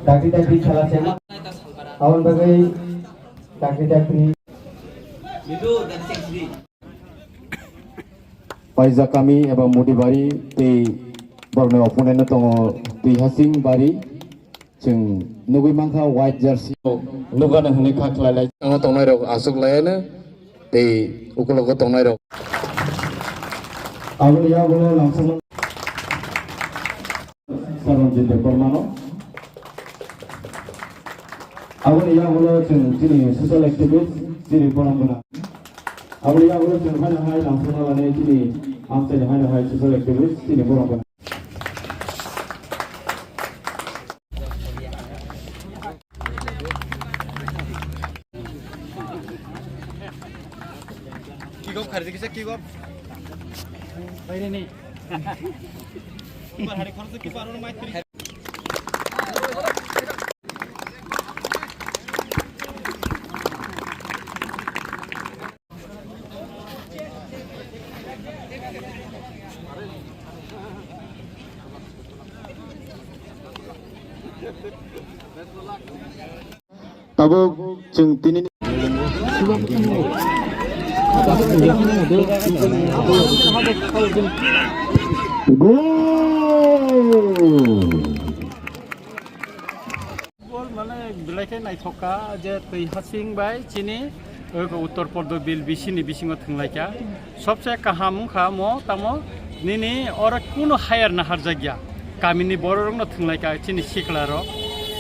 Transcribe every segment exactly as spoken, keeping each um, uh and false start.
Dakti dakti khela se ma. Aboni bagwi dakti dakti. Paijak kami eba Mudibari tei borokni opponent no tongo Twi Hasing Bari. Chwng nugwi mankha white jersey. Nugano hwnwi kha khlai lai. Ano tongnai rok aswk laiano tei ukulogo tongnai rok. Aboni yagulo lamsano Saranjit Debbarmano. Aboni yagulo chwng chini social activist chini borok gwnang. Aboni yagulo chwng haino hai lamsano lani chini amchaini haino hai social activist chini borok gwnang. Kick off khari kisa kick off. Bayre ni. Umar hari khorok kick off aro mai. Tabuk chwng tini Goal! Football mane belai khe naithok kha je Twi Hasing bai chini, o, Uttor Pordo Bill bisini bisingo thwnglaikha. Sobse kaham wngkha mo tamo nini oro kuno hire naharjakya. Kamini bororokno thwnglaikha chini siklarok.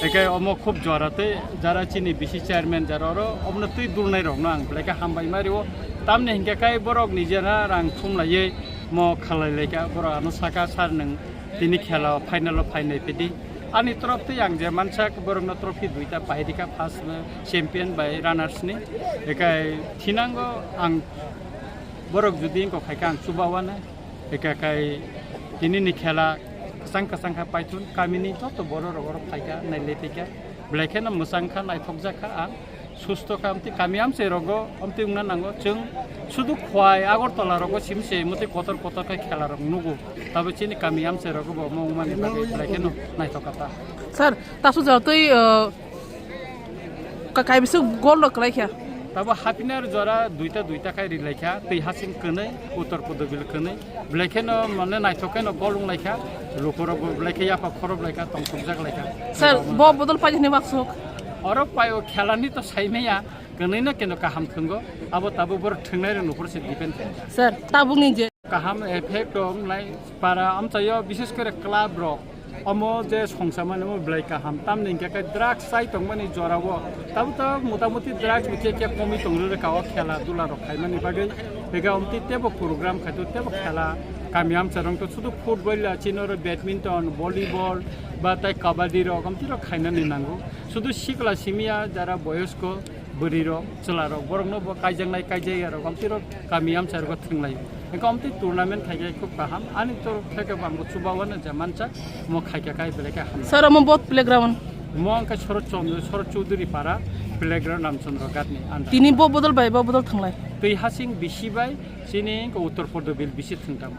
Eke omo khub jora tei jara chini bisi chairman jara oro omono twi dulnairokno ang belai khe hambai ma rio. Tamni hinkhe kai borok nijera rang thumlaiwi mo khalailaikha. Borok ano saka, "Sir, nwng tini khela o final o phainai phidi." Ani torof twi ang je mansak borokno trophy duita pairikha, first champion bai runners ni. Ekai thinango ang borok jodi wngkha khaikha ang chubawana. Eka kai tini ni khela kwchang kwchang kha paithun kamini joto borok rok oro phaikha nailai phaikha belai kheno mwchang kha naithok jak kha ang. Susto kha, amtwi kami amchai rogo amtwi wngna nango. Chwng sudu Khwai Agartala rogo simse mwtwi kotor kotor khe khela rok nugo. Tabo chini kami amchai rogo bo omo wngmani bagwi belai kheno naithok kha ta. Sir, tasu jatwi, uh, ka-, kaibisa gol rok kwlai kha. Tabo hapinai jora duita duita khai rilai kha, Twi Hasing kwnwi, Uttor Pordo Bill kwnwi. Belai kheno mane naithok kheno gol wnglaikha, lukurok bo belai khe yapha khoroplaikha, tongthokjaklaikha. Sir, bo bodol paidi hwnwi waksuk. Oro paio khelani to saimaya, kwnwino keno kaham thwngo, abo tabuk borok thwngnai rok nukhoro se depend khaikha. Sir, tabukni je. Kaham effect wngnai para amchaio, bishes kore club rok. Omo je songsamani omo belai kaham, tamni hinkhe khe drugs chai tongmani jorao. Tabuk tabuk motamuti drugs bo khe khe komwi tongri rwkha o khela dula rok khaimani bagwi. Ega omtwi tebo program khaito tebo khela kami amcharong to sudu football ya chini oro badminton, volleyball ba tai kabaddi rok omtwi rok khainani nango. Sudu sikla simiya jara boyosko bwrwi rok, chwla rok, borok no bo kaijaknai, kaijak ya rok, amtwi rok kami amchai rok thwnglai. Engkha amtwi tournament khaikhe khub kaham. Ani toro khe khe bo ang bo chuba wano je mancha, mo khaikhe kai belai khe ham. Sir, omo bot playground? Mo angkha Shorot Chandra, Shorot Chaudhary Para playground Ramchandra Ghat ni under. Tini bo bodol bai, bo bodol thwnglai. Twi Hasing bisi bai, chini engkha Uttor Pordo Bill bisi thwngtamo.